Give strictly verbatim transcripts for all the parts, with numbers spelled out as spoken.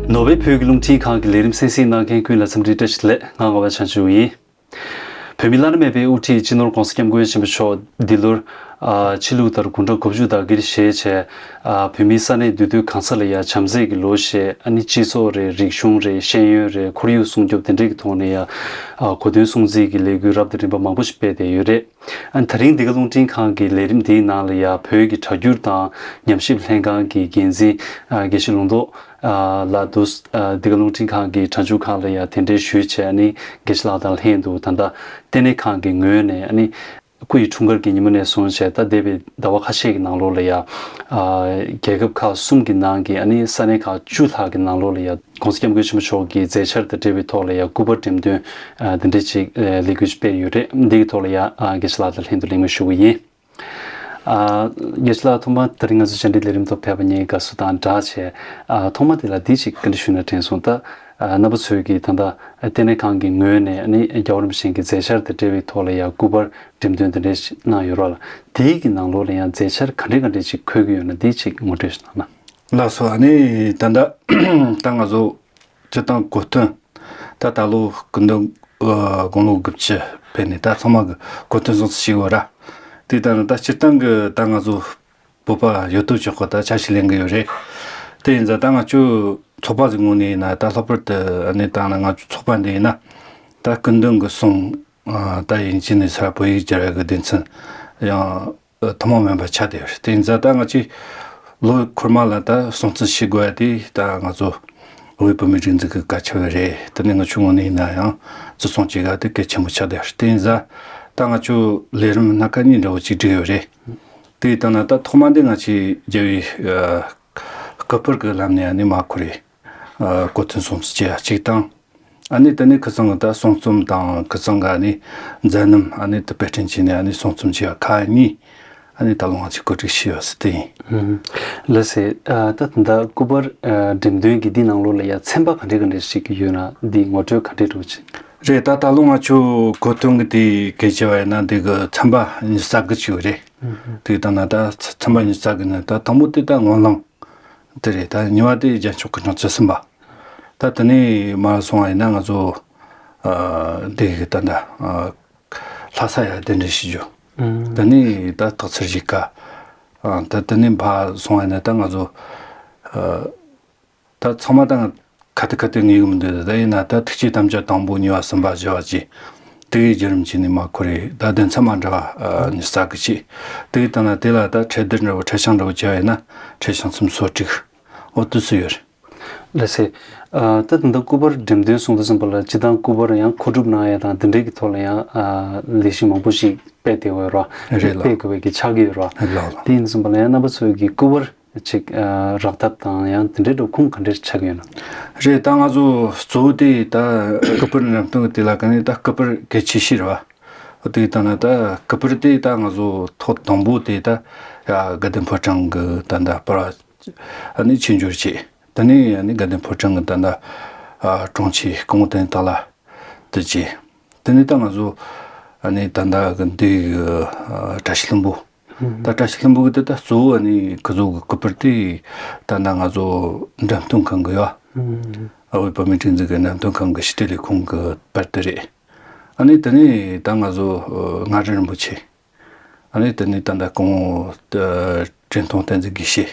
ནོར་ཝེ་བོད་ཀྱི་རླུང་འཕྲིན་ཁང་གི་ལས་རིམ་གསན་གཟིགས་གནང་མཁན་ཀུན་ལ་འཚམས་འདྲི་བཀྲ་ཤིས་བདེ་ལེགས། ང་ངག་དབང་བྱང་ཆུབ་ཡིན། བོད་མི་བླ་ན་མེད་པའི་དབུ་ཁྲིད་སྤྱི་ནོར་༧གོང་ས་༧སྐྱབས་མགོན་ཆེན་པོ་མཆོག་འདི་ལོར་ཨ་ཕྱི་ལུགས་ལྟར་དགུང་གྲངས་དགུ་བཅུ་དང་སྒེར་བཞེས་བྱས། ཨ་བོད་མིའི་ས་གནས་འདུས་སྡོད་གང་ས་ལ་ཡང་བྱམས་བརྩེ་གི་ལོ་ཞེས། ཨ་ནི་སྤྱི་ཚོགས་རེད། རིག་གཞུང་རེད། ཤེས་ཡོན་རེད། ཁོར་ཡུག་སྲུང་སྐྱོབ་དེ་འདྲའི་གི་ཐོག་ནས་ཡང་ཨ་གོ་སྟོན་སྲུང་བརྩི་གི་ལས་འགུལ་རབ་དང་རིམ་པ་མང་པོ་ཞིག་སྤེལ་བསྡད་ཡོད་རེད། ཨ་ནི་ད་རིང་འདི་ག་རླུང་འཕྲིན་ཁང་གི་ལས་རིམ་འདིའི་ནང་ལ་ཡང་བོད་ཀྱི་སྒྲ་སྒྱུར་དང་ཉམས་ཞིབ་ལྷན་ཁང་གི་འགན་འཛིན་ཨ་དགེ་བཤེས་ལུང་རྟོགས་ཨ་ལགས་འདུག་ཨ་འདི་ག་རླུང་འཕྲིན་ཁང་གི་དྲ་འཇུག་ཁང་ལ་ཡང་གདན་འདྲེན་ཞུས་བྱས། ཨ་ནི་དགེ་བཤེས་ལགས་དང་ལྷན་དུ་ད་ལྟ་ལྟེ་གནས་ཁང་གི་ངོས་ནས། ཨ་ནི་སྐུ་ཡི་འཁྲུངས་སྐར་གྱི་ཉིན་མོ་ནས་བཟུང་བྱས་ད་འདས་པའི་ཟླ་བ་ཁ་ཤས་ཀྱི་ནང་ལོགས་ལ་ཡང་ཨ་རྒྱལ་ཁབ་ཁག་གསུམ་གྱི་ནང་གི། ཨ་ནི་ས་གནས་ཁག་བཅུ་ལྷག་གི་ནང་ལོགས་ལ་ཡང་༧གོང་ས་༧སྐྱབས་མགོན་ཆེན་པོ་མཆོག་གི་མཛད་འཆར་དང་འབྲེལ་བའི་ཐོག་ལ་ཡང་སྐུ་པར་འགྲེམས་སྟོན་ཨ་དེ་འདྲ་ཅིག་ཨ་ལས་འགུལ་ཅིག་སྤེལ་ཡོད་རེད། འདིའི་ཐོག་ལ་ཡང་ཨ་དགེ་བཤེས་ལགས་དང་ལྷན་དུ་གླེང་མོལ་ཞུ་གི་ཡིན། ཨ་དགེ་བཤེས་ལགས། ཐོག་མར་དེ་རིང་ང་ཚོ་བཅར་འདྲི་ལས་རིམ་ཐོག་ཕེབས་པ་ཉིད་དགའ་བསུ་དང་སྦྲགས་བྱས། ཨ་ཐོག་མར་དེ་ལ་འདི་ཅིག་བཀའ་འདྲི་ཞུས་ན་དྲན་སོང་། ད་ཨ་རྣམ་པ་ཚོས་ཀྱིས་ད་ལྟ་ལྟེ་གནས་ཁང་གི་ངོས་ནས། ཨ་ནི་རྒྱལ་བ་རིན་པོ་ཆེ་གི་མཛད་འཆར་དང་འབྲེལ་བའི་ཐོག་ལ་ཡང་སྐུ་པར་འགྲེམས་སྟོན་དེ་འདྲ་ཞིག་གནང་ཡོད་རེད་ལ། དེའི་གི་ནང་ལོགས་ལ་ཡང་མཛད་འཆར་ག་འདྲ་ག་འདྲ་ཅིག་འཁོད་ཀྱི་ཡོད་ན་འདི་ཅིག་ངོ་སྤྲོད་ཞིག་གནང་ན། ལགས་སོ། ཨ་ནི་ད་ལྟ་ད་ང་ཚོ་སྤྱིར་བཏང་གོ་སྟོན་ད་ད་ལོ་སྐུ་མདུན་ཨ་དགུང་ལོ་དགུ་བཅུ་ཕེབས་ནས་ད་ཚང་མ་གི་གོ་སྟོན་སྲུང་བརྩི་བྱེད་དགོས་ར། དེ་ལྟར་ན་ད་སྤྱིར་བཏང་གི་ད་ང་ཚོ་བོད་པ་ཡོད་དོ་ཅོག་གི་ད་ཆ་ཞིག་ལེན་གི་ཡོད་རེད། དེ་ཡིན་ཙང་ད་ང་ཚོ་ཚོགས་པ་ཟིག་ངོས་ནས་ཡིན་ན། ད་ལྷག་པར་དུ་ཨ་ནི་ད་ང་ཚོ་ཚོགས་པ་འདི་ཡིན་ན་ད་སྐུ་མདུན་གི་གསུང་ཨ་ད་དབྱིན་ཇི་ནས་ཚུར་བོད་ཡིག་སྦྱར་ཡག་གི་སྡེ་ཚན་ཡང་ཐུན་མོང་མིན་པ་ཆགས་བསྡད་ཡོད་རེད། དེ་ཡིན་ཙང་ད་ང་ཚོས་ལོ་འཁོར་མ་ལ་ད་སྲུང་བརྩི་བྱེད་དགོས་ཡ་དེ་ད་ང་ཚོ་བོད་བོད་མིའི་སྒྲིག་འཛུགས་ཀྱི་བཀའ་ཁྱབ་རེད། དེ་ནས་ང་ཚོ་ངོས་ནས་ཡིན་ན་ཡང་བརྩི་སྲུང་བྱེད་དགོས་ཡ་དེ་གལ་ཆེན་པོ་ཆགས་བསྡད་ཡོད་རེད། དེ་ཡིན་ཙང་ད་ང་ཚོ་ལས་རིམ་སྣ་ཁ་གཉིས་འདྲ་བོ་ཅིག་བསྒྲིགས་ཡོད་རེད། དེ་ཡིན་ཙང་ད་ཐོག་མ་འདི་ང་ཚོས་རྒྱལ་བའི་ཨ་སྐུ་པར་གྱི་ལམ་ནས་ཨ་ནི་མར་ཁོ་རེ་ཨ་གོ་སྟོན་སྲུང་བརྩི་བྱེད་ཡ་གཅིག་དང་། ཨ་ནི་དེ་ནས་ཁ་སང་གི་ད་གསུང་རྩོམ་དང་ཁ་སང་གི་ཨ་ནི་མཛད་རྣམ་ཨ་ནི་དེ་དཔེ་སྐྲུན་བྱས་ནས་ཨ་ནི་སྲུང་རྩོམ་བྱས་པ་ཁག་གཉིས་ཨ་ནི་ད་ལོ་ང་ཚོས་གོ་སྒྲིག་བྱས་ཡོད་ཟེར་དེ་ཡིན། ཨུམ། ལགས་སེ། ཨ་ད་ད་ལྟ་སྐུ་པར་ཨ་འགྲེམས་སྟོན་གྱི་འདི་ནང་ལོགས་ལ་ཡ་ཚན་པ་ག་འདྲ་ག་འདྲ་ཞིག་ཡོད་ན་འདི་ངོ་སྤྲོད་ག་འདྲ་འདྲ་བོ་ཅིག་རེད། ད་ད་ལོ་ང་ཚོ་གོ་སྟོན་གྱི་དེ་གལ་ཆེ་བ་ཡིན་ན་འདི་གི་ཚན་པ་ཉི་ཤུ་རྩ་དགུ་ཅིག་ཡོད་རེད། ཨུམ། དེ་ད་ན་ད་ཚན་པ་ཉི་ཤུ་རྩ་དགུ་ནི་ད་དང་པོ་དེ་ད་སྨོན་ལམ། དེ་རེད། ད་གཉིས་པ་དེ་རྒྱལ་མཆོག་གི་སྤྲིངས་བཅུ་གསུམ་པ། ད་དེ་ནས་མར་སོང་བ་ཡིན་ན་ང་ཚོ་ཨ་དེ་གི་ད་ད་ཨ་ལྷ་ས་ཡར་གདན་འདྲེན་ཞུ་རྒྱུ། ཨུམ། དེ་ནས་ད་སྟག་འཚེར་གཞིས་ཀ། ཨ་ད་དེ་ནས་ཕར་སོང་བ་ཡིན་ན་ད་ང་ཚོ་ཨ་ད་ཚང་མ་ད་ཁ་ཏི་ཁ་ཏི་ངེས་གི་མི་འདུག་ད་ཡིན་ན་ད་ཐུགས་བསྐྱེད་དམ་བཅའ་དང་པོ་གཉིས་པ་གསུམ་པ་བཞི་པ་བཅས་དེ་གི་བརྒྱུད་རིམ་བྱས་ནས་མར་ཁོ་རེ་ད་གདན་ས་མ་འདྲ་བ་ཨ་ཉི་ཤུ་རྩ་དགུ་བྱས། དེ་གི་ད་ན་དེ་ལ་ད་འཕྲེད་བསྡུར་འདྲ་བོ་འཕྲེད་བཤང་འདྲ་བོ་བྱས་པ་ཡིན་ན་འཕྲེད་བཤང་གསུམ་སོ་དྲུག་འོ་དུ་སུ་ཡོད་རེད། ལགས་སེ། ཨ་ད་ད་ལྟ་སྐུ་པར་འགྲེམས་སྟོན་གསུང་དུ་སོང་བ་ལ་སྤྱིར་བཏང་སྐུ་པར་ཡང་མཁོ་སྒྲུབ་གནང་ཡ་དང་དེ་འདྲའི་གི་ཐོག་ལ་ཡང་ཨ་ལས་གཞི་མང་པོ་ཞིག་སྤེལ་བསྡད་ཡོད་རེད་བ། རེད་ལགས། སྤེལ་དགོས་པའི་གི་ཆགས་ཀྱི་ཡོད་རེད་བ། ལགས་ལགས། དེ་ཡིན་སོང་བ་ལ་ཡང་རྣམ་པ་ཚོའི་གི་སྐུ་པར་ཅིག་ཨ་རག་ཐབས་དང་ཡང་དེ་འདྲའི་འགྲོ་ཁུངས་ག་འདྲ་ཆགས་ཀྱི་ཡོད་ན། རེད། ད་ང་ཚོ་གཙོ་བོ་དེ་ད་སྐུ་པར་འགྲེམས་སྟོན་གི་དེ་ལ་ག་ནས་ད་སྐུ་པར་གལ་ཆེ་ཤོས་རེད་བ། དེ་ལྟ་ན་ད་སྐུ་པར་དེ་ད་ང་ཚོ་ཐོག་དང་པོ་དེ་ད་ཡ་དགའ་ལྡན་ཕོ་བྲང་གི་ད་ད་པར་བ་ཨ་ནི་ཕྱིར་འབྱོར་བྱས། དེ་ནས་ཨ་ནི་དགའ་ལྡན་ཕོ་བྲང་གི་ད་ད་ཨ་དྲུང་ཆེ་སྐུ་ངོ་བསྟན་སྟག་ལགས་དེ་བྱས། དེ་ནས་ད་ང་ཚོ་ཨ་ནི་ད་ད་གི་འདི་གི་ཨ་བཀྲ་ཤིས་ལྷུན་པོ། ད་བཀྲ་ཤིས་ལྷུན་པོ་གི་དེ་ད་གཙོ་བོ་ཨ་ནི་ཁོ་ཚོ་གི་སྐུ་པར་དེ་ད་ད་ང་ཚོ་འགྲེམས་སྟོན་ཁང་གི་ཡོད། ཨ་བོད་བོད་མིའི་སྒྲིག་འཛུགས་ཀྱི་འགྲེམས་སྟོན་ཁང་གི་ཕྱི་དྲིལ་ལས་ཁུངས་ཀྱི་པར་དེ་རེད། ཨ་ནི་དེ་ནས་ད་ང་ཚོ་ཨ་མངའ་རིས་རིན་པོ་ཆེ། ཨ་ནི་དེ་ནས་ད་ད་སྐུ་ངོ་ད་ཀྲེང་ཐུང་བསྟན་འཛིན་དགེ་བཤེས།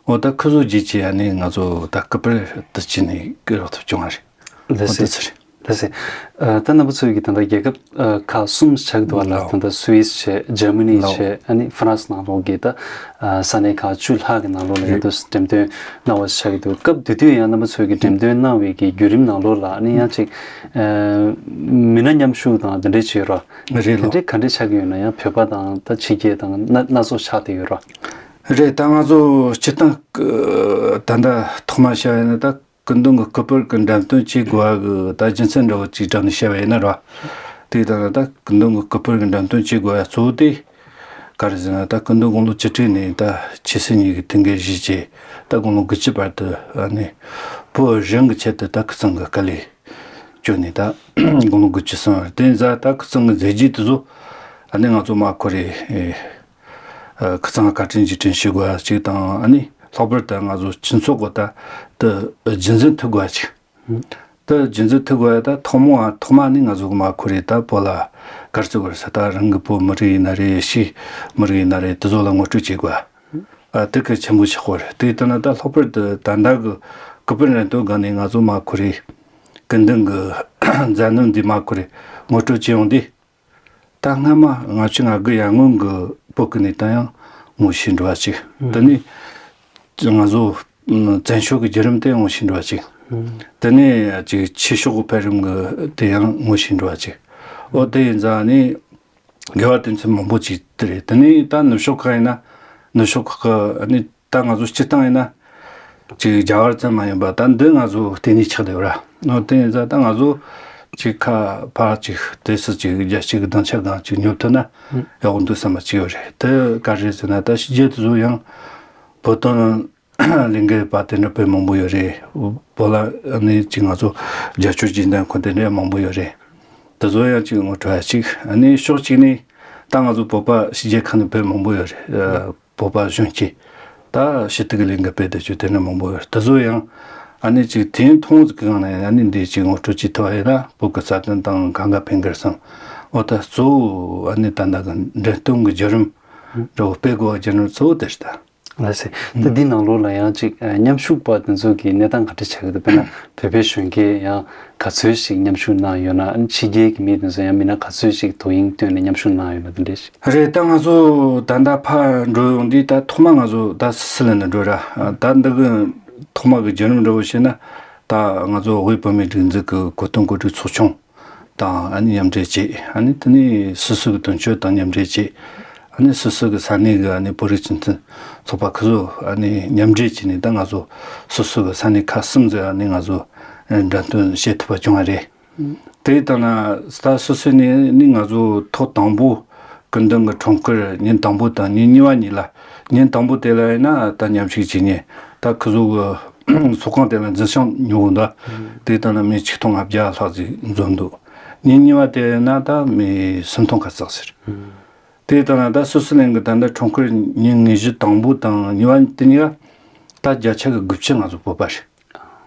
འོ་ད་ཁོ་ཚོ་རྗེས་ཀྱི་ཨ་ནི་ང་ཚོ་ད་སྐུ་པར་དུ་བྱས་ནས་སྐུ་རོགས་ཐུབ་བྱུང་བ་རེད། ལགས་སེ། འོ་དེ་ཚོ་རེད། ལགས་སེ། ཨ་ད་རྣམ་པ་ཚོས་ཀྱི་ད་ལྟ་རྒྱལ་ཁབ་ཨ་ཁག་གསུམ་ཆགས་འདུག་བ་ལ། ལགས། ད་ལྟ་སུད་སི་བྱས། འཇར་མ་ནི་ལགས། བྱས། ཨ་ནི་ཧྥ་རན་སི་ནང་ལོགས་ཀྱི་ད་ཨ་ས་གནས་ཁག་བཅུ་ལྷག་གི་ནང་ལོགས་ལ་ཡང་དུ་འགྲེམས་སྟོན་གནང་བ་ཆགས་ཀྱི་འདུག་སྐབས་དེ་དུས་ཡང་རྣམ་པ་ཚོས་ཀྱི་འགྲེམས་སྟོན་གནང་བའི་གི་བརྒྱུད་རིམ་ནང་ལོགས་ལ་ཨ་ནི་ཡང་ཅིག་ཨ་མི་སྣ་མཉམ་ཞུགས་དང་དེ་འདྲས་བྱས་རོགས། རེད་ལགས། དེ་འདྲས་ག་འདྲས་ཆགས་ཀྱི་ཡོད་ན། ཡང་བོད་པ་དང་ད་ཕྱི་རྒྱལ་དང་སྣ་སྣ་ཚོགས་ཆགས་བསྡད་ཡོད་རོགས། རེད། ད་ང་ཚོ་སྤྱིར་བཏང་ད་ལྟ་ཐོག་མ་བཤད་ཡ་ན་ད་སྐུ་མདུན་གྱི་སྐུ་པར་གྱི་འགྲེམས་སྟོན་བྱེད་དགོས་པ་གི་ད་རྒྱུ་མཚན་འདྲ་བོ་ཅིག་དྲངས་ནས་བཤད་པ་ཡིན་ན་ར། དེ་ལྟར་ན་ད་སྐུ་མདུན་གྱི་སྐུ་པར་གྱི་འགྲེམས་སྟོན་བྱེད་དགོས་པ་གཙོ་བོ་དེ་ག་རེ་ཟེར་ན། ད་སྐུ་མདུན་དགུང་ལོ་བཅུ་དྲུག་ནས་ད་ཆོས་སྲིད་གཉིས་ཀྱི་དུས་འགོ་བཞེས་བྱས། ད་དགུང་ལོ་དགུ་བཅུ་བར་དུ་ཨ་ནི་བོད་རང་གི་ཆེད་དུ་ད་ཁ་སང་གི་དཀའ་ལས་བསྐྱོན་ནས་ད་དགུང་ལོ་དགུ་བཅུ་སོང་བ་རེད། དེ་ཡིན་ཙང་ད་ཁ་སང་གི་མཛད་རྗེས་དེ་ཚོ་ཨ་ནི་ང་ཚོ་མར་ཁོ་རེ་ཨེ་ཨ་ཁ་སང་བཀའ་དྲིན་རྗེས་དྲན་ཞུ་དགོས་པ་ཅིག་དང་། ཨ་ནི་ ལྷག་པར་དུ་ང་ཚོ་སྤྱི་ཚོགས་གི་ད་དུ་རྒྱུན་འཛིན་ཐུབ་དགོས་ཅིག་ད་རྒྱུན་འཛིན་ཐུབ་དགོས་ཡ་ད་ཐོག་མ་ཐོག་མ་ནས་ང་ཚོ་གི་མ་ཁོ་རེ་ད་བོད་ལ་གར་བརྩི་བར་ས་ད་རང་གི་བོད་མི་རིགས་ཡིན་ན་རེད། ཕྱིའི་མི་རིགས་ཡིན་ན་རེད། དེ་ཚོ་ལ་ངོ་སྤྲོད་བྱེད་དགོས། ཨ་དེ་གི་ཆེན་པོ་ཆགས་པ་རེད། དེ་ལྟ་ན་ད་ལྷག་པར་དུ་ད་ལྟ་གི་སྐུ་པར་འགྲེམས་སྟོན་སྒང་ནས་ང་ཚོ་མ་ཁོ་རེ་སྐུ་མདུན་གི་མཛད་རྣམ་འདི་མ་ཁོ་རེ་ངོ་སྤྲོད་བྱེད་ཡོང་དུས། ད་སྔ་མ་ལྔ་བཅུ་ང་དགུ་ཡར་སྔོན་གྱི་བོད་ཀྱི་གནས་སྟངས་ཡང་ངོ་ཤེས་འགྲོ་བ་ཅིག་ཨུ། དེ་ནས་ང་ཚོ་བཙན་བྱོལ་གྱི་བརྒྱུད་རིམ་དེ་ངོ་ཤེས་འགྲོ་བ་ཅིག་ཨུ། དེ་ནས་ཅིག་ཆོས་ཕྱོགས་ཀྱི་འཕེལ་རིམ་གྱི་དེ་ཡང་ངོ་ཤེས་འགྲོ་བ་ཅིག་འོ་དེ་ཡིན་ཙང་ནི་དགེ་བ་དོན་ཚན་མང་པོ་ཅིག་དེ་རེད། དེ་ནས་ད་ནུབ་ཕྱོགས་ཁག་ཡིན་ན་ནུབ་ཕྱོགས་ཁག་གི་ནི། ད་ང་ཚོ་སྤྱིར་བཏང་ཡིན་ན་ཅིག་རྒྱ་གར་ཙམ་མ་ཡིན་པ་ད་འདི་ང་ཚོ་ལྟེ་གནས་ཆགས་བསྡད་ཡོད་ར། ནོ་དེ་ཡིན་ཙང་ད་ང་ཚོ་ཅིག་ཁ་ཕར་ཅིག་དེ་སུ་ཅིག་རྒྱལ་སྤྱི་གི་སྡིངས་ཆ་སྒང་ཅིག་ཉོབ་ཐུབ་ན་ཡག་པོ་འདུག་བསམ་པ་ཅིག་ཡོད་རེད། དེ་ག་རེ་ཟེར་ན་ད་ཕྱི་རྒྱལ་དེ་ཚོ་ཡང་བོད་དོན་ལས་འགུལ་བ་དེ་འདྲ་དཔེ་མང་པོ་ཡོད་རེད། བོད་ལ་ནི་ཅིག་ང་ཚོ་རྒྱབ་སྐྱོར་བྱེད་མཁན་ཁོ་དེ་འདྲ་མང་པོ་ཡོད་རེད། དེ་ཚོ་ཡང་ཅིག་ངོ་སྤྲོད་ཡ་ཅིག་ཨ་ནི་ཕྱོགས་གཅིག་ནས་ད་ང་ཚོ་བོད་པ་ཕྱི་རྒྱལ་ཁག་ནས་དཔེ་མང་པོ་ཡོད་རེད། བོད་པ་གཞོན་སྐྱེས་ད་ཕྱི་ཐུག་གི་ལས་འགུལ་སྤེལ་བསྡད་རྒྱུ་དེ་འདྲ་མང་པོ་ཡོད་རེད། དེ་ཚོ་ཡང་ཨ་ནི་ཅིག་དེ་མཐོང་ཟིག་གི་སྒང་ནས་ཨ་ནི་འདི་ཅིག་ངོ་སྤྲོད་བྱེད་ཐུབ་པ་ཡིན་ན་བོད་ཀྱི་རྩ་དོན་དང་གང་ག་ཕན་གི་རེད་བསམ། འོ་ད་གཙོ་བོ་ཨ་ནི་ད་ལྟ་གི་འགྲེམས་སྟོན་གི་བརྒྱུད་རིམ་འདྲ་བོ་སྤེལ་དགོས་པ་བརྒྱུད་རིམ་གཙོ་བོ་དེ་རེད་ད། ལགས་སེ། ད་འདི་ནང་ལོགས་ལ་ཡང་ཅིག་མཉམ་ཞུགས་པ་དེ་ཚོ་གི་གནས་སྟངས་ག་འདྲ་ཆགས་ཀྱི་འདུག་དཔེར་ན་བོད་པའི་གཞོན་སྐྱེས་ཡང་ག་ཚོད་ཞིག་མཉམ་ཞུགས་གནང་ཡོད་ན། ཕྱི་རྒྱལ་གྱི་མི་དེ་ཚོ་ཡང་མི་སྣ་ག་ཚོད་ཞིག་དོ་དབྱིངས་བཏོན་ནས་མཉམ་ཞུགས་གནང་ཡོད་ན་དེ་འདྲ་ཞིག་རེད། ད་ང་ཚོ་ད་ལྟ་ཕར་འགྲོ་ཡོང་དུས་ད་ཐོག་མ་ང་ཚོ་ད་སི་སི་ལན་ལ་འགྲོ་ར། ད་འདི་གི་ཐོག་མ་གི་བརྒྱུད་རིམ་འདྲ་བོ་བཤད་ན་ད་ང་ཚོ་དབུས་བོད་མིའི་སྒྲིག་འཛུགས་ཀྱི་གོ་སྟོན་གོ་སྒྲིག་ཚོགས་ཆུང་དང་ཨ་ནི་མཉམ་འབྲེལ་བྱས། ཨ་ནི་དེ་ནས་སོ་སོ་གི་དོན་གཅོད་དང་མཉམ་འབྲེལ་བྱས། ཨ་ནི་སོ་སོ་གི་ས་གནས་གི་ཨ་ནི་བོད་རིགས་སྤྱི་མཐུན་ཚོགས་པ་ཁག་ཚོ་ཨ་ནི་མཉམ་འབྲེལ་བྱས་ནས་ད་ང་ཚོ་སོ་སོ་གི་ས་གནས་ཁག་གསུམ་ཙམ་ཨ་ནི་ང་ཚོ་འགྲེམས་སྟོན་བྱེད་ཐུབ་པ་བྱུང་བ་རེད། དེ་ལྟ་ན་ད་སོ་སོ་ནས་ནི་ང་ཚོ་ཐོག་དང་པོ་སྐུ་མདུན་གི་འཁྲུངས་སྐར་ཉིན་དང་པོ་དང་ཉིན་གཉིས་པ་གཉིས་ལ། ཉིན་དང་པོ་དེ་ལ་ཡིན་ན་ད་མཉམ་ཞུགས་བྱེད་མཁན་ད་ཁོ་ཚོ་གི་ཚོགས་ཁང་དེ་ལ་འཛིན་བྱང་ཉོ་དགོས་འདུག་དེ་ལྟ་ན་མི་ཆིག་སྟོང་ལྔ་བརྒྱ་ལྷག་ཅིག་འཛོམས་འདུག་ཉིན་གཉིས་པ་དེ་ན་ད་མི་སུམ་སྟོང་ཁ་ཙག་ཟེར། དེ་ལྟ་ན་ད་སུད་སི་ལན་གི་ད་ལྟ་འཁྲུངས་སྐར་ཉིན་དངོས་གཞི་དང་པོ་དང་གཉིས་པ་དེ་གཉིས་ཀ་ད་བརྒྱ་ཆ་གི་དགུ་བཅུ་ང་ཚོ་བོད་པ་རེད།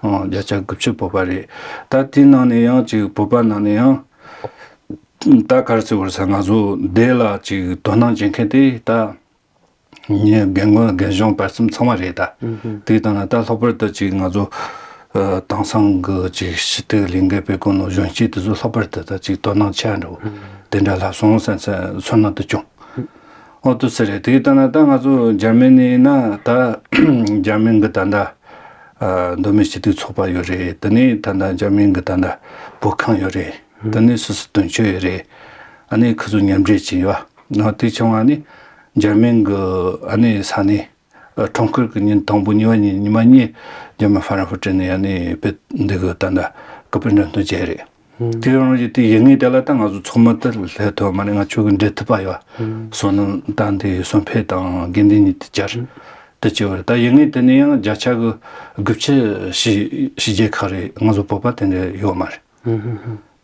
ཨང་། བརྒྱ་ཆ་དགུ་བཅུ་བོད་པ་རེད། ད་དེའི་ནང་ནས་ཡང་ཅིག་བོད་པ་ནང་ནས་ཡང་ད་ག་རེ་ཟེར་དགོས་རེད་ཟེར། ང་ཚོ་འདི་ལ་ཅིག་དོ་སྣང་བྱེད་མཁན་དེ་ད་ངའི་རྒན་རྒོན་རྒན་གཞོན་བར་གསུམ་ཚང་མ་རེད་ད། ཨུ་ཧུ། དེ་ལྟ་ན་ད་ལྷག་པར་དུ་ཅིག་ང་ཚོ་ཨ་དེང་སང་གི་ཅིག་ཕྱི་ཐོག་ལས་འགུལ་སྤེལ་གོ་ནོ་གཞོན་སྐྱེས་དེ་ཚོ་ལྷག་པར་དུ་ད་ཅིག་དོ་སྣང་ཆེ་འགྲོ་དེ་འདྲ་ལྷག་སོང་བསམ་བསམ་བསམ་ན་དུ་བྱུང་། འོ་དུ་ཟེར་རེད། དེ་ལྟ་ན་ད་ང་ཚོ་འཇར་མན་ནས་ཡིན་ན་ད་འཇར་མན་གི་ད་ལྟ་ཨ་མདོ་སྨད་སྤྱི་འཐུས་ཚོགས་པ་ཡོད་རེད། དེ་ནས་ད་ལྟ་འཇར་མན་གི་ད་ལྟ་བོད་ཁང་ཡོད་རེད། དེ་ནས་སུད་སི་དོན་གཅོད་ཡོད་རེད། ཨ་ནི་ཁོ་ཚོ་མཉམ་འབྲེལ་བྱས་ཡོད། ཨ་དེ་བྱུང་ཨ་ནི་འཇར་མན་གི་ཨ་ནི་ས་གནས་ཨ་འཁྲུངས་སྐར་གི་ཉིན་དང་པོ་གཉིས་པ་ཉིན་ཉི་མ་གཉིས་འཇར་མན་ཧྥ་རན་ཧྥུ་ཊི་ནས་ཨ་ནི་དཔེ་འདི་གི་ད་ལྟ་སྐུ་པར་འགྲེམས་སྟོན་བྱས་རེད། དེ་རང་བཞིན་དེ་ཡིན་ངེས་དེ་ལ་ད་ང་ཚོ་ཚོགས་མི་དེ་སླེབས་ཐུབ་མ་རེད། ང་ཆོ་གི་འབྲེལ་ཐུབ་པ་ཡོད། བསོད་ནམས་ད་འདི་བསོད་འཕེལ་དང་དགེ་འདུན་གཉིས་དེ་བཅར་དེ་བྱས་པ་རེད། ད་ཡིན་ངེས་དེ་ནས་ཡང་བརྒྱ་ཆ་གི་དགུ་བཅུ་ཕྱི་ཕྱི་རྒྱལ་ཁག་རེད། ང་ཚོ་བོད་པ་དེ་འདྲ་ཡོད་མ་རེད།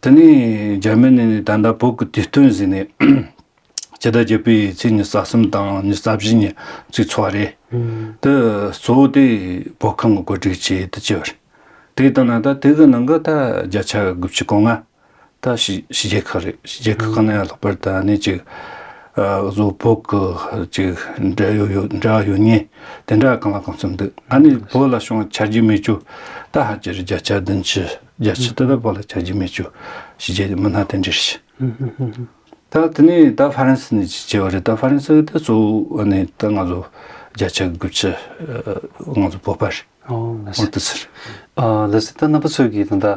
དེ་ནས་འཇར་མན་ནས་ནི་ད་ལྟ་བོད་ཀྱི་དུས་སྟོན་ཟིན་ནས་སྤྱི་ཟླ་བརྒྱད་པའི་ཚེས་ཉི་ཤུ་རྩ་གསུམ་དང་ཉི་ཤུ་རྩ་བཞི་ཉིན་ཚིག་ཚོགས་རེད། དེ་གཙོ་བོ་དེ་བོད་ཁང་གི་གོ་སྒྲིག་བྱས་དེ་བྱས་པ་རེད། དེ་ལྟ་ན་ད་དེ་གི་ནང་གི་ད་བརྒྱ་ཆ་དགུ་བཅུ་གོ་ལྔ་ད་ཕྱི་ཕྱི་རྒྱལ་ཁག་རེད། ཕྱི་རྒྱལ་ཁག་ནས་ཡང་ལྷག་པར་ད་ནི་ཅིག་ཨ་བཟོ་བོད་ཀྱི་ཅིག་འབྲེལ་ཡོད་ཡོད་འབྲེལ་བ་ཡོད་མཁན་དེ་འདྲ་གང་ལ་གང་འཚམ་འདུག་ཨ་ནི་བོད་ལ་བྱུང་ཆ་རྒྱུས་མེད་རྒྱུ་ད་ཧ་ཅང་རེད། བརྒྱ་ཆ་བདུན་ཅུ་བརྒྱད་ཅུ་དེ་ད་བོད་ལ་ཆ་རྒྱུས་མེད་རྒྱུ་ཕྱི་རྒྱལ་མི་སྣ་དེ་འདྲ་རེད། ད་དེ་ནས་ད་ཧྥ་རན་སི་ནས་ཅིག་བྱས་པ་རེད། ད་ཧྥ་རན་སི་གི་ད་གཙོ་བོ་ནས་ད་ང་ཚོ་བརྒྱ་ཆ་དགུ་བཅུ་ང་ཚོ་བོད་པ་རེད། ཨོ་ལགས་སོ། འོ་དེ་ཟེར། ཨ་ལགས་སོ། ད་རྣམ་པ་ཚོས་ཀྱིས་ད་ལྟ་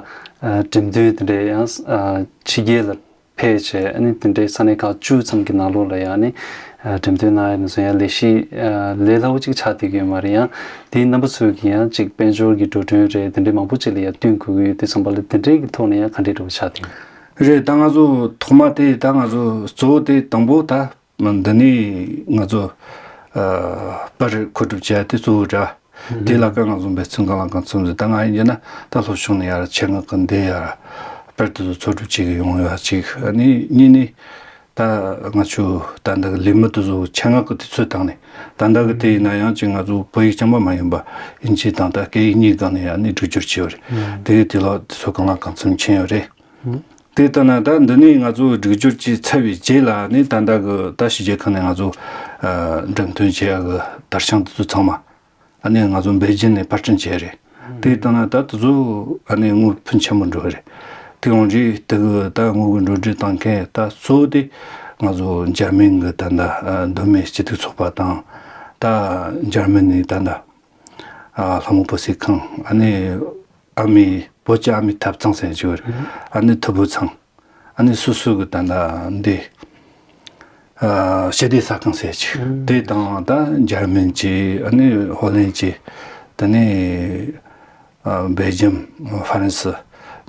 ཨ་འགྲེམས་སྟོན་དེ་འདྲའི་ཡང་ཨ་ཕྱི་རྒྱལ་ལ་ཕེབས་བྱས་ཨ་ནི་དེ་འདྲའི་ས་གནས་ཁག་བཅུ་ཙམ་གྱི་ནང་ལོགས་ལ་ཡང་ཨ་ནི་ཨ་འགྲེམས་སྟོན་གནང་ཡ་ནས་བཟུང་ཡང་ལས་གཞི་ཨ་ལས་སླ་བོ་ཅིག་ཆགས་བསྡད་ཀྱི་ཡོད་མ་རེད། ཡང་དེའི་རྣམ་པ་ཚོས་ཀྱིས་ཡང་ཅིག་དཔལ་འབྱོར་གྱི་འགྲོ་གྲོན་རེད། དེ་འདྲའི་མང་པོ་ཅིག་ལ་ཡང་བསྟུན་དགོས་ཀྱི་ཡོད་དུས་ཙམ་པ་ལ་དེ་འདྲའི་གི་ཐོག་ནས་ཡང་ག་འདྲའི་འདྲ་བོ་ཆགས་བསྡད་ཡོད། རེད། ད་ང་ཚོ་ཐོག་མ་དེ་ད་ང་ཚོ་གཙོ་བོ་དེ་དང་པོ་ད་འདི་ནས་ང་ཚོ་ཨ་པར་མཁོ་སྒྲུབ་བྱས་དེ་གཙོ་བོ་འདྲ། དེ་ལ་ཀ་ང་ཚོ་འབད་བརྩོན་གང་ལ་གང་འཚམ་ཟིག་ད་ང་ཡིན་རྒྱུ་ན་ད་སློབ་ཆུང་ནས་ཡར་ཆེད་མངགས་ཀྱི་འདི་ཡར་པར་དེ་ཚོ་འཚོལ་སྒྲུབ་བྱེད་གི་ཡོང་ཡ་གཅིག་ཨ་ནི་གཉིས་ནི་ད། ད་ང་ཆོ་ད་ལྟ་གི་ལས་མི་དེ་ཚོ་ཆེད་མངགས་ཀྱི་དུས་ཚོད་བཏང་ནས། ད་ལྟ་གི་དེ་ཡིན་ན་ཡང་ཅིག་ང་ཚོ་བོད་ཡིག་རྐྱང་པ་མ་ཡིན་པ་དབྱིན་ཇི་དང་ད་སྐད་ཡིག་གཉིས་སྒང་ནས་ཡང་ནི་སྒྲིག་སྦྱོར་བྱས་ཡོད་རེད། དེ་གི་དེ་ལ་དེ་ཚོ་གང་ལ་གང་འཚམ་མཁྱེན་ཡོད་རེད། དེ་ལྟ་ན་ད་འདི་ནས་ང་ཚོ་སྒྲིག་སྦྱོར་གྱི་ཚར་བའི་རྗེས་ལ་ནི་ད་ལྟ་གི་ད་ཕྱི་རྒྱལ་ཁག་ནས་ང་ཚོ་ཨ་འགྲེམས་སྟོན་བྱེད་ཡག་གི་དར་ཤིང་དེ་ཚོ་ཚང་མ་ཨ་ནི་ང་ཚོ་པེ་ཅིན་ནས་པར་སྐྲུན་བྱས་རེད། དེ་ལྟ་ན་ད་དེ་ཚོ་ཨ་ནི་དངུལ་ཕོན་ཆེན་པོ་འགྲོ་གི་རེད། དེ་ཡོང་རྗེས་དེ་གི་ད་དངུལ་གི་འགྲོ་གྲོན་བཏང་མཁན་ད་གཙོ་བོ་དེ་ང་ཚོ་འཇར་མན་གི་ད་ད་ཨ་མདོ་སྨད་སྤྱི་མཐུན་ཚོགས་པ་དང་། ད་འཇར་མན་ནས་ད་ད་ཨ་ལྷ་མོ་བུ་སྲིང་ཁང་། ཨ་ནི་ཨ་མི་བོད་ཀྱི་ཨ་མི་ཐབ་ཚང་ཟེར་གྱི་ཡོད་རེད། ཨ་ནི་ཐུ་བྷོད་ཚང་། ཨ་ནི་སོ་སོ་གི་ད་ད་འདི་ཨ་ཞི་བདེ་ཟ་ཁང་ཟེར་གྱི་དེ་དང་། ད་འཇར་མན་གྱི། ཨ་ནི་ཧོ་ལན་གྱི། དེ་ནས་ཨ་སྦེལ་ཇམ། ཧྥ་རན་སི།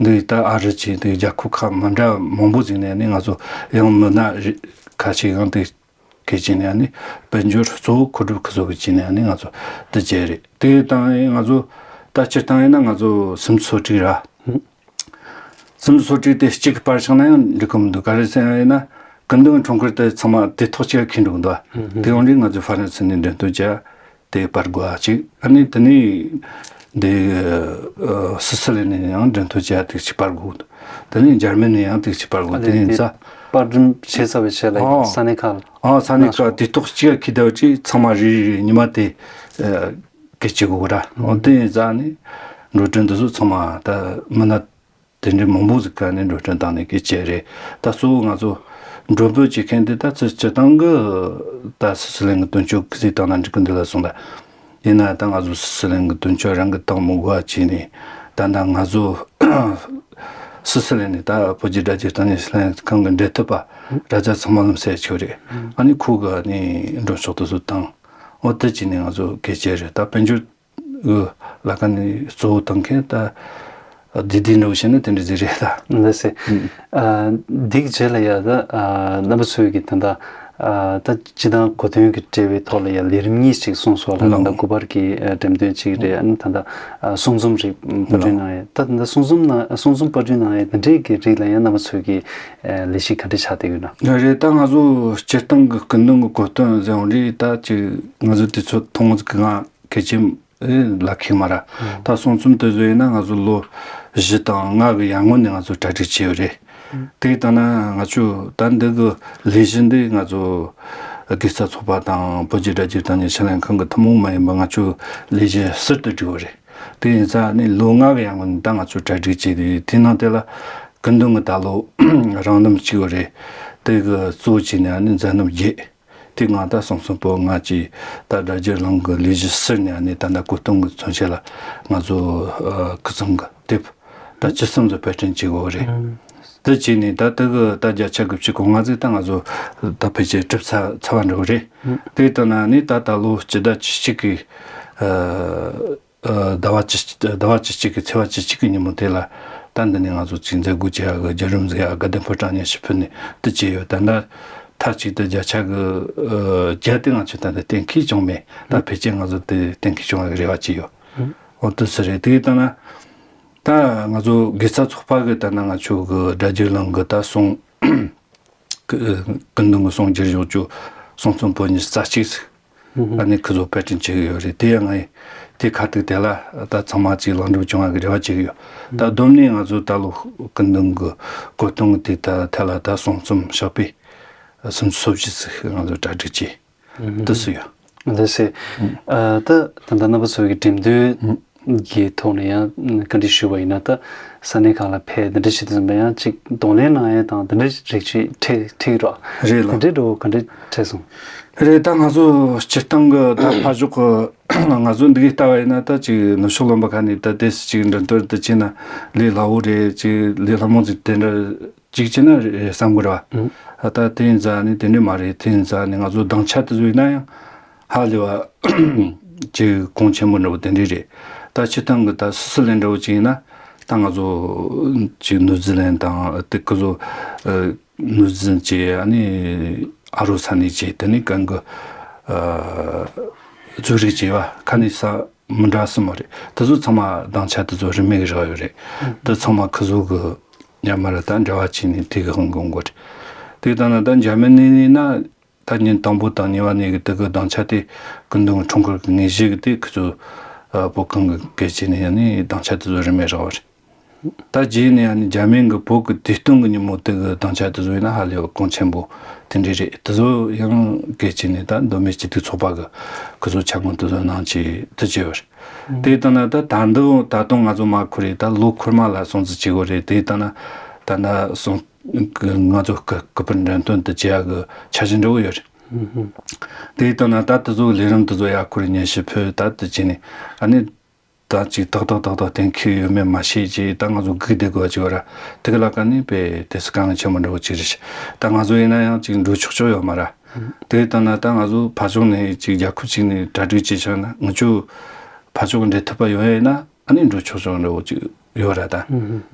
འདི་ད་ཨ་རི་གྱི་འདི་རྒྱལ་ཁབ་ཁག་མི་འདྲ་མང་པོ་ཟིག་ནས་ནི་ང་ཚོ་ཡང་མི་སྣ་རེ་ཁ་ཤས་ཡང་དེ་གི་བྱས་ནས་ནི་དཔལ་འབྱོར་གཙོ་བོ་མཁོ་སྒྲུབ་ཁུལ་ཚོ་གི་བྱས་ནས་ནི་ང་ཚོ་དེ་བྱས་རེད། དེ་དང་ང་ཚོ་ད་སྤྱིར་བཏང་ཡིན་ན་ང་ཚོ་སུམ་ཅུ་སོ་དྲུག་ར། སུམ་ཅུ་སོ་དྲུག་དེ་གཅིག་གི་པར་བཞག་ན་ཡང་འགྲིག་གི་མི་འདུག་ག་རེ་ཟེར་ཡིན་ན་སྐུ་མདུན་ཁྲོམ་སྐོར་དེ་ཚང་མ་དེ་ཐོག་གཅིག་ལ་འཁེལ་འགྲོ་གི་འདུག་དེ་ཡོང་དུས་ང་ཚོས་ཧྥ་རན་སི་ནས་འགྲེམས་སྟོན་བྱས་དེ་པར་དགོས་ཅིག་ཨ་ནི་དེ་ནས་འདི་ཨ་སི་སི་ལན་ནས་ཡང་འགྲེམས་སྟོན་བྱས་དེ་གཅིག་པར་དགོས། དེ་ནས་འཇར་མན་ནས་ཡང་དེ་གཅིག་པར་དགོས། དེ་ནས་ད་པར་འགྲེམས་བྱས་ཚར་བའི་རྗེས་ལ་ཡང་ཨ་ས་གནས་ཁག་ཨ་ས་གནས་ཁག་དེ་ཐོག་གཅིག་ལ་འཁེལ་བསྡད་པ་ཅིག་ཚང་མ་རེ་རེ་རེ་ཉི་མ་དེ་ཨ་སྐད་ཆ་གོ་ར། འོ་དེ་ཡིན་ཙང་ནི་འགྲོ་གྲོན་འདི་ཚོ་ཚང་མ་ད་མི་སྣ་དེ་འདྲའི་མང་པོ་ཟིག་ག་ནས་འགྲོ་གྲོན་བཏང་ནས་སྐད་ཆ་རེད། ད་གཙོ་བོ་ང་ཚོ་མགྲོན་འབོད་བྱེད་མཁན་དེ་ད་ཚོ་སྤྱིར་བཏང་གི་ད་སི་སི་ལན་གི་དོན་གཅོད་གི་ཟིག་བཏང་ན་འགྲིག་གི་འདུག་ལ་སོང་ད། ཡིན་ན་ད་ང་ཚོ་སི་སི་ལན་གི་དོན་གཅོད་རང་གི་བཏང་མི་དགོས་པ་བྱས་ནས། ད་ད་ང་ཚོ་སི་སི་ལན་ནས་ད་བོད་ཀྱི་དྲ་རྒྱའི་བཏང་ཉེ་སི་ལན་ཁང་གི་འབྲེལ་མཐུད་པ་ར་ཅ་ཚང་མ་ལམ་སེ་ཆོད་རེད། ཨ་ནི་ཁོ་གི་ནི་མགྲོན་ཤོག་དེ་ཚོ་བཏང་། འོ་དེ་བྱས་ནས་ང་ཚོ་སྐད་ཆ་རེད། ད་དཔལ་འབྱོར་གི་ལ་ཁ་ནས་གཙོ་བོ་བཏང་མཁན་ད་བདེ་བདེ་འདྲ་བོ་བཤད་ན་དེ་འདྲ་ཟིག་རེད་ད། ལགས་སེ། ཨ་འདི་གི་རྗེས་ལ་ཡ་ད་ཨ་རྣམ་པ་ཚོའི་གི་ད་ད་ཨ་ད་སྤྱི་བཏང་གོ་དོན་གི་འབྲེལ་བའི་ཐོག་ལ་ཡ་ལས་རིམ་གཉིས་ཤིག་གསུངས་སོང་ལ། ད་ལགས། དགུ་པར་གི་ཨ་འགྲེམས་སྟོན་གཅིག་རེད། ཨ་ནི་ད་ད་ཨ་གསུང་རྩོམ་རིགས་པར་སྐྲུན་གནང་ཡ། ད་ད་གསུང་རྩོམ་ནང་གསུང་རྩོམ་པར་སྐྲུན་གནང་ཡ་དེ་འདྲའི་གི་རིགས་ལ་ཡ་རྣམ་པ་ཚོའི་གི་ཨ་ལས་གཞི་ག་འདྲ་ཆགས་བསྡད་ཡོད་ན། རེད། ད་ང་ཚོ་སྤྱིར་བཏང་གི་སྐུ་མདུན་གི་གོ་སྟོན་ཟེར་བ་རེད། ད་ཅིག་ང་ཚོ་དུས་ཚོད་ཐུང་ངུ་ཟིག་གི་ངང་གལ་ཆེན་ཨེ་ལ་ཁེལ་མ་ར། ད་གསུང་རྩོམ་དེ་ཚོ་ཡིན་ན་ང་ཚོ་ལོ་བཞི་དང་ལྔ་གི་ཡར་སྔོན་ནས་ང་ཚོ་གྲ་སྒྲིག་བྱས་ཡོད་རེད། དེ་ལྟ་ན་ང་ཚོ་ད་འདི་གི་ལས་གཞི་འདི་ང་ཚོ་དགེ་རྩ་ཚོགས་པ་དང་བོད་ཀྱི་དྲ་རྒྱའི་བཏང་ཉེ་སི་ལན་ཁང་གི་ཐུན་མོང་མ་ཡིན་པ་ང་ཚོ་ལས་གཞི་ཟུར་དུ་བསྒྲིགས་ཡོད་རེད། དེ་ཡིན་ཙང་ནི་ལོ་ལྔ་གི་ཡར་སྔོན་ནས་ད་ང་ཚོ་གྲ་སྒྲིག་བྱས་ཏེ། དེ་ནང་དེ་ལ་སྐུ་མདུན་གི་ད་ལོ་རང་རྣམ་གཅིག་ཡོད་རེད། དེ་གི་གཙོ་བོ་བྱས་ནས་ནི་མཛད་རྣམ་བརྒྱད། དེ་ང་ད་གསུང་རྩོམ་པོ་ལྔ་གཅིག་ད་སྒྲ་སྒྱུར་ལམ་གི་ལས་གཞི་ཟུར་ནས་ནི་ད་ལྟ་གོ་སྟོན་གི་མཚོན་ཆེད་ལ་ང་ཚོ་ཨ་སྐུ་རྩོམ་གི་དེབ་ད་བཅུ་གསུམ་ཙམ་པར་སྐྲུན་བྱེད་དགོས་རེད། དེ་བྱས་ནས་ད་དེ་གི་ད་བརྒྱ་ཆ་དགུ་བཅུ་གོ་ལྔ་ཙམ་ད་ང་ཚོ་ད་ཕལ་ཆེར་གྲུབ་ཚར་ཚར་བ་འདྲ་བོ་རེད། དེ་ལྟ་ན་ནི་ད་ད་ལོ་སྤྱི་ཟླ་བཅུ་གཅིག་གི་ཨ། ཟླ་བ་བཅུ་གཅིག་ཟླ་བ་བཅུ་གཅིག་གི་ཚེས་པ་བཅུ་གཅིག་གི་ཉིན་མོ་དེ་ལ་ད་འདི་ནས་ང་ཚོ་ཅིག་མཛད་སྒོ་བྱེད་ཡག་གི་བརྒྱུད་རིམ་ཟིག་ཡ་དགའ་ལྡན་ཕོ་བྲང་ཉི་ཤུ་ཕུད་ནས་དེ་བྱས་ཡོད། ད་ལྟ་མཐའ་གཅིག་ཏུ་བརྒྱ་ཆ་གི་ཨ་བརྒྱ་དེ་ང་ཚོས་ད་ལྟ་གཏན་འཁེལ་བྱུང་མེད། ད་ཕལ་ཆེར་ང་ཚོ་དེ་གཏན་འཁེལ་བྱུང་བ་གི་རེ་བ་བྱས་ཡོད། འོ་དེ་སུ་རེད། དེ་ལྟ་ན་ད་ང་ཚོ་དགེ་རྩ་ཚོགས་པ་གི་ད་ལྟ་ང་ཚོ་གི་སྒྲ་སྒྱུར་ལམ་གི་ད་གསུང་སྐུ་སྐུ་མདུན་གྱི་གསུང་བསྒྱུར་བཞག་རྒྱུ་གསུང་རྩོམ་པོ་ཉི་ཤུ་རྩ་གཅིག་ཟིག་ཨ་ནི་ཁོ་ཚོ་པར་སྐྲུན་བྱེད་ཀྱི་ཡོད་རེད། དེ་ཡང་ང་ཡི་དེ་ཁ་ཐུག་དེ་ལ་ད་ཚང་མ་ཅིག་ལེགས་འགྲུབ་བྱུང་བ་གི་རེ་བ་བྱེད་ཀྱི་ཡོད། ད་བསྡོམས་ནས་ང་ཚོ་ད་ལོ་སྐུ་མདུན་གྱི་གོ་སྟོན་གྱི་དེ་ད་ཐད་ལ་ད་གསུང་རྩོམ་ཞོགས་པའི་སུམ་ཅུ་སོ་བཞི་ཟིག་ང་ཚོ་གྲ་སྒྲིག་བྱས། འདི་སུ་ཡོད། འདི་སེ། ཨ་ད་ད་ལྟ་རྣམ་པ་ཚོའི་གི་འགྲེམས་སྟོན་གྱི་ཐོག་ནས་ཡང་བཀའ་འདྲི་ཞུས་པ་ཡིན་ན། ད་ས་གནས་ཁག་ལ་ཕེབས་འདི་འདྲ་བྱེད་དུས་ཙམ་པ་ཡང་ཅིག་གདོང་ལེན་གནང་ཡས་དང་འདི་འདྲ་རིགས་ཅིག་འཕྲད་འཕྲད་ཀྱི་རོགས། རེད་ལ། འདི་འདྲའི་འགྲོ་ག་འདྲ་འཕྲད་སོང་། རེད། ད་ང་ཚོ་སྤྱིར་བཏང་གི་ད་ཕར་ཕྱོགས་གི་ང་ཚོ་འདི་གའི་ལྟ་བ་ཡིན་ན་ད་ཅིག་ནུབ་ཕྱོགས་ལུང་པ་ཁག་ནས་ད་ཏོག་ཙམ་ཅིག་འགྲེམས་སྟོན་འདི་བྱས་ན་ལས་སླ་བོ་རེད། ཅིག་ལས་སླ་མོ་ཅིག་དེ་འདྲ་གཅིག་བྱས་ན་རེད་བསམ་གི་རེད་བ། ཨ་ད་དེ་ཡིན་ཙང་ནི་དེ་འདྲ་མ་རེད། དེ་ཡིན་ཙང་ནི་ང་ཚོ་སྡིངས་ཆ་དེ་ཚོ་ཡིན་ན་ཡང་ཧ་ལས་པ་ཅིག་གོང་ཆེན་པོ་འདྲ་བོ་དེ་འདྲ་རེད། ད་སྤྱིར་བཏང་གི་ད་སི་སི་ལན་འདྲ་བོ་ཅིག་ཡིན་ན་ད་ང་ཚོ་ཅིག་ནུའུ་ཛི་ལན་དང་དེ་ཁོ་ཚོ་ཨ་ནུའུ་ཛི་ལན་བྱས། ཨ་ནི་ཨ་རུ་ས་གནས་བྱས། དེ་ནས་གང་གི་ཨ་ཛུ་རིག་བྱས་པ་ཁ་ནས་ས་མི་འདྲ་སི་མོ་རེད། དེ་ཚོ་ཚང་མ་སྡིངས་ཆ་དེ་ཚོ་རིན་མེད་ཀྱི་རག་ཡོད་རེད། དེ་ཚང་མ་ཁོ་ཚོ་གི་ཉམས་མར་ད་འབྲེལ་བ་བྱས་ནས་དེ་གི་ཧང་གོང་གོ་རེད། དེ་ལྟ་ན་ད་འཇར་མ་ནི་ནས་ན་ད་ཉིན་དང་པོ་དང་གཉིས་པ་ནས་གི་དེ་གི་སྡིངས་ཆ་དེ་སྐུ་མདུན་གྱི་འཁྲུངས་སྐར་གྱི་དངོས་གཞི་གི་དེ་ཁོ་ཚོ་བོད་ཁང་གི་སྐད་ཆ་ནས་ཡང་ནས་སྡིངས་ཆ་དེ་ཚོ་རིན་མེད་རག་པ་རེད། ད་རྗེས་ནས་ཡང་ནས་འཇར་མན་གྱི་བོད་ཀྱི་དུས་སྟོན་གྱི་ཉིན་མོ་དེ་གི་སྡིངས་ཆ་དེ་ཚོ་ཡིན་ན་ཧ་ལས་པ་གོང་ཆེན་པོ་དེ་འདྲས་རེད། དེ་ཚོ་ཡང་སྐད་ཆ་ནས་ད་མདོ་སྨད་སྤྱི་འཐུས་ཚོགས་པ་གི་ཁོ་ཚོ་འཆར་སྒོ་དེ་ཚོ་གནང་བྱས་དེ་བྱས་པ་རེད། དེ་ལྟ་ན་ད་ད་འདི་ད་དུང་ང་ཚོ་མ་འཁོར་རེད། ད་ལོ་འཁོར་མ་ལ་སྲུང་བརྩི་བྱེད་དགོས་རེད། དེ་ལྟ་ན་ད་ད་སྲུང་ང་ཚོ་སྐུ་སྐུ་པར་འགྲེམས་སྟོན་དུ་བྱེད་ཡག་གི་འཆར་གཞི་འདྲ་བོ་ཡོད་རེད། དེ་ལྟ་ན་ད་དེ་ཚོ་ལས་རིམ་དེ་ཚོ་ཡར་འཁོར་སྙན་ཞུ་ཕུལ། ད་དེ་བྱས་ནས་ཨ་ནི་ད་ཅིག་ཏག་ཏག་ཏག་ཏག་གཏན་འཁེལ་ཡོད་མེད་མ་ཤེས་ཀྱི་ད་ང་ཚོ་སྒུག་བསྡད་དགོས་པ་ཅིག་ཡོད་ར། དེ་གི་ལ་ཀ་ནི་དཔེ་དེ་སུ་དཀའ་ངལ་ཆེན་པོ་འདྲ་བོ་ཅིག་རེད། ད་ང་ཚོ་ཡིན་ན་ཡང་ཅིག་འགྲོ་ཆོག་ཆོག་ཡོད་མ་ར། དེ་ལྟ་ན་ད་ང་ཚོ་ཕར་ཕྱོགས་ནས་ཅིག་རྒྱལ་ཁབ་ཅིག་ནས་གྲ་སྒྲིག་བྱས་བཞག་ན་ང་ཚོ་ཕར་ཕྱོགས་འགྲོ་ཐུབ་པ་ཡོང་ཡ་ཡིན་ན་ཨ་ནི་འགྲོ་ཆོག་ཆོག་འདྲ་བོ་ཅིག་ཡོད་ར། ད་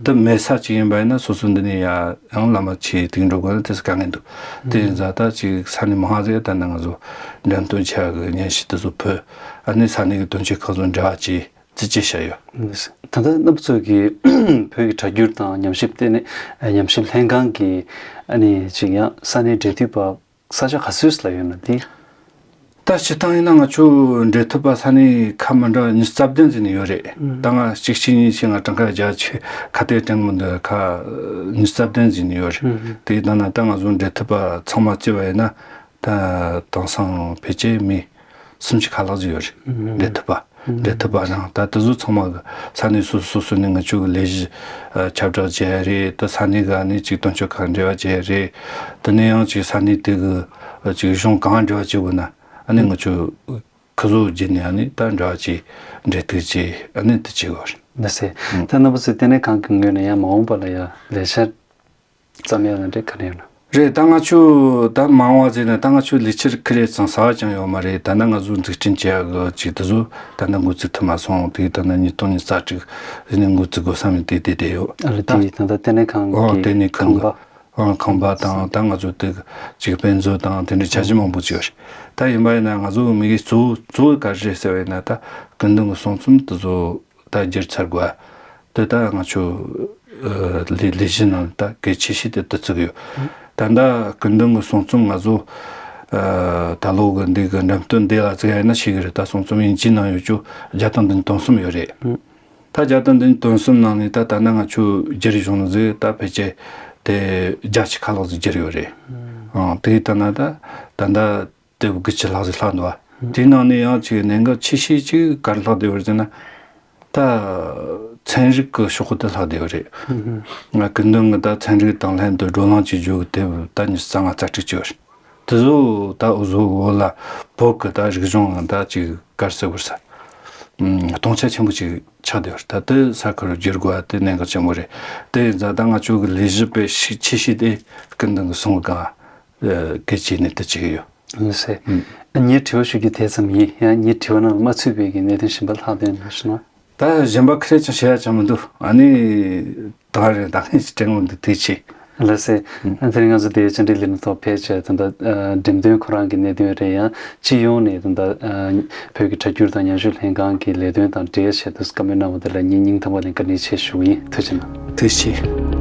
དེ་མེད་ས་ཅིག་ཡིན་པ་ཡིན་ན་སོ་སོ་འདི་ནས་ཡ་ཡང་བླ་མ་ཆེ་དེ་འགྲོ་དགོས་ན་དེ་སུ་དཀའ་ངལ་འདུག་དེ་ཡིན་ཙང་ད་ཅིག་ས་གནས་མང་ང་ཟིག་ད་ནི་ང་ཚོ་འགྲེམས་སྟོན་བྱ་གི་སྙན་ཞུ་དེ་ཚོ་ཕུལ། ཨ་ནི་ས་གནས་ཀྱི་དོན་གཅོད་ཁག་ཚོ་འབྲེལ་བ་བྱས་ཙི་ཅི་བྱ་ཡོད། ད་ལྟ་རྣམ་པ་ཚོ་གིས་བོད་ཀྱི་སྒྲ་སྒྱུར་དང་ཉམས་ཞིབ་ལྟེ་གནས་ཉམས་ཞིབ་ལྷན་ཁང་གི་ཨ་ནི་ཅིག་ཡང་ས་གནས་འབྲེལ་མཐུད་པ་ས་ཆ་ག་ཚོད་ལ་ཡོད་ན་དེ། ད་སྤྱིར་བཏང་ཡིན་ན་ང་ཚོ་འབྲེལ་མཐུད་པ་ས་གནས་ཁ་མི་འདྲ་ཉི་ཤུ་རྩ་བདུན་ཟིན་ནས་ཡོད་རེད། ད་ང་གཅིག་གཅིག་གཉིས་ཤིག་ང་གྲངས་ཀ་རྒྱ་ཆེ་ཁ་གཏད་གཏོང་མི་འདུག་ཁ་ཉི་ཤུ་རྩ་བདུན་ཟིན་ནས་ཡོད་རེད། དེ་ཡིན་ན་ད་ང་ཚོ་འབྲེལ་མཐུད་པ་ཚང་མ་བརྩིས་པ་ཡིན་ན་ད་དེང་སང་ཕལ་ཆེར་མི་སུམ་ཅུ་ཁ་ལྷག་ཅིག་ཡོད་རེད། འབྲེལ་མཐུད་པ་འབྲེལ་མཐུད་པ་རང་ད་དེ་ཚོ་ཚང་མ་གི་ས་གནས་སོ་སོ་སོ་སོ་ནས་ང་ཚོ་གི་ལས་གཞི་ཁྱབ་བསྒྲགས་བྱས་རེད། ད་ས་གནས་གི་ཨ་ནི་ཅིག་དོན་གཅོད་ཁང་འབྲེལ་བ་བྱས་རེད། དེ་ནས་ཡང་ཅིག་ས་གནས་དེ་གི་ཅིག་གཞུང་གང་འབྲེལ་བ་བྱེད་དགོས་ན་ཨ་ནི་ང་ཚོ་ཁོ་ཚོ་བརྒྱུད་ནས་ཨ་ནི་ད་འབྲེལ་བ་བྱས་འབྲེལ་གཏུག་བྱས་ཨ་ནི་དེ་བྱེད་དགོས་རེད། ད་སེ་ད་རྣམ་པ་ཚོས་ལྟེ་གནས་ཁང་གི་ངོས་ནས་ཡང་མ་འོངས་པ་ལ་ཡང་ལས་འཆར་ཙམ་ཡང་ལ་འདྲེ་ག་ནས་ཡོད་ན། རེད། ད་ང་ཚོ་ད་མང་བ་ཟེར་ན་ད་ང་ཚོ་ལས་འཆར་ཁེ་རེ་ཙང་ཟ་བ་ཅང་ཡོད་མ་རེད། ད་ནི་ང་ཚོ་འཛུགས་སྐྲུན་བྱེད་ཡག་གི་ཅིག་དེ་ཚོ་ད་ནི་འགོ་ཚུགས་ཐུབ་མ་སོང་། དེ་ད་ནི་ཉིས་སྟོང་ཉི་ཤུ་རྩ་དྲུག་ཟེར་ནས་འགོ་ཚུགས་དགོས་བསམ་ནས་དེ་དེ་བསྡད་ཡོད། ཨ་རེད། ད་དེ་ད་ལྟ་ལྟེ་གནས་ཁང་ཨོ་གི་ལྟེ་གནས་ཁང་ཁང་གི་པ། ཨང་ཁང་པ་དང་ད་ང་ཚོ་དེ་ཅིག་དཔེ་མཛོད་དང་དེ་འདྲའི་འཆར་གཞི་མང་པོ་ཅིག་ཡོད་རེད། ད་ཡིན་པ་ཡིན་ན་ང་ཚོ་དམིགས་ཡུལ་གཙོ་བོ་གཙོ་བོ་ག་རེ་རེད་ཟེར་བ་ཡིན་ན་ད་སྐུ་མདུན་གྱི་གསུང་རྩོམ་དེ་ཚོ་ད་བསྒྱུར་ཚར་དགོས། དེ་ད་ང་ཚོ་ཨ་ལས་ལས་གཞི་ནང་ད་གལ་ཆེ་ཤོས་དེ་དེ་བརྩི་གི་ཡོད། ད་ལྟ་སྐུ་མདུན་གྱི་གསུང་རྩོམ་ང་ཚོ་ཨ་ད་ལོ་གི་འདི་གི་འགྲེམས་སྟོན་འདི་ལ་བརྩི་ཡ་ཡིན་ན་ཤེས་གི་རེད། ད་གསུང་རྩོམ་དབྱིན་ཇིའི་ནང་ཡོད་རྒྱུ་བརྒྱ་དང་བདུན་ཅུ་དོན་གསུམ་ཡོད་རེད། ད་བརྒྱ་དང་བདུན་ཅུ་དོན་གསུམ་ནང་ནས་ད་ད་ནི་ང་ཚོ་བསྒྱུར་བྱུང་ནི་ཟིག་ད་ཕལ་ཆེར་དེ་བརྒྱ་ཆ་ཁ་ལྷག་ཟིག་བསྒྱུར་ཡོད་རེད། ཨང་དེ་ད་ན་ད་ད་ད་དེ་དགུ་བཅུ་ལྷག་ཟིག་ལྷག་འདུག་བ། དེའི་ནང་ནས་ཡང་ཅིག་གནད་འགག་ཆེ་ཤོས་ཅིག་ག་རེ་ལྷག་བསྡད་ཡོད་རེད་ཟེར་ན། ད་ཚན་རིག་གི་ཕྱོགས་དེ་ལྷག་བསྡད་ཡོད་རེད། ང་སྐུ་མདུན་གྱི་ད་ཚན་རིག་དང་ལྷན་དུ་བགྲོ་གླེང་བྱེད་རྒྱུ་གི་དེབ་ད་ཉི་ཤུ་རྩ་ལྔ་རྩ་དྲུག་ཅིག་ཡོད་རེད། དེ་ཚོ་ད་འུ་ཚོ་བོད་ལ་བོད་ཀྱི་ད་རིག་གཞུང་ད་ཅིག་ག་རེ་ཟེར་དགོས་ས། ཨུམ། སྟོང་ཆ་ཆེན་པོ་ཅིག་ཆགས་བསྡད་ཡོད་རེད། ད་དེ་ས་ཁུལ་བསྒྱུར་དགོས་པ་དེ་གནད་འགག་ཆེན་པོ་རེད། དེ་ཡིན་ཙང་ད་ང་ཚོ་གི་ལས་གཞི་དཔེ་ཤུགས་ཆེ་ཤོས་དེ་སྐུ་མདུན་གྱི་གསུང་གི་སྒང་གལ་ཆེ་ནས་དེ་བྱེད་ཀྱི་ཡོད། ལགས་སེ། ཨུམ། ངས་དྲི་བ་ཞུ་རྒྱུ་དེ་ཙམ་ཡིན། ཡང་ངའི་དྲི་བ་ནང་ལ་མ་ཚུད་པའི་གི་གནད་དོན་གཞན་པ་ལྷག་བསྡད་ཡོད་ན་ཞུ་ན། ད་གཞན་པ་ཁ་ཤས་ཀྱང་བཤད་ཡ་ཅང་མི་འདུག་ཨ་ནི་ད་རེད། ད་ངས་དྲན་འོང་འདུག་དེ་ཆེ། ལགས་སེ། ཨ་དེ་རིང་ང་ཚོ་དེའི་བཅར་འདྲི་ལས་རིམ་ཐོག་ཕེབས་བྱས་ད་ལྟ་འགྲེམས་སྟོན་ཁོ་རང་གི་གནད་དོན་རེད། ཡང་སྤྱི་ཡོངས་ནས་ད་ལྟ་བོད་ཀྱི་སྒྲ་སྒྱུར་དང་ཉམས་ཞིབ་ལྷན་ཁང་གི་ལས་དོན་དང་འབྲེལ་བྱས་ཏེ་བཀའ་མོལ་གནང་བ་དེ་ལ་ངས་སྙིང་ཐག་པ་ནས་བཀའ་དྲིན་ཆེ་ཞུ་གི་ཡིན། ཐུགས་རྗེ་གནང་། ཐུགས་རྗེ་ཆེ།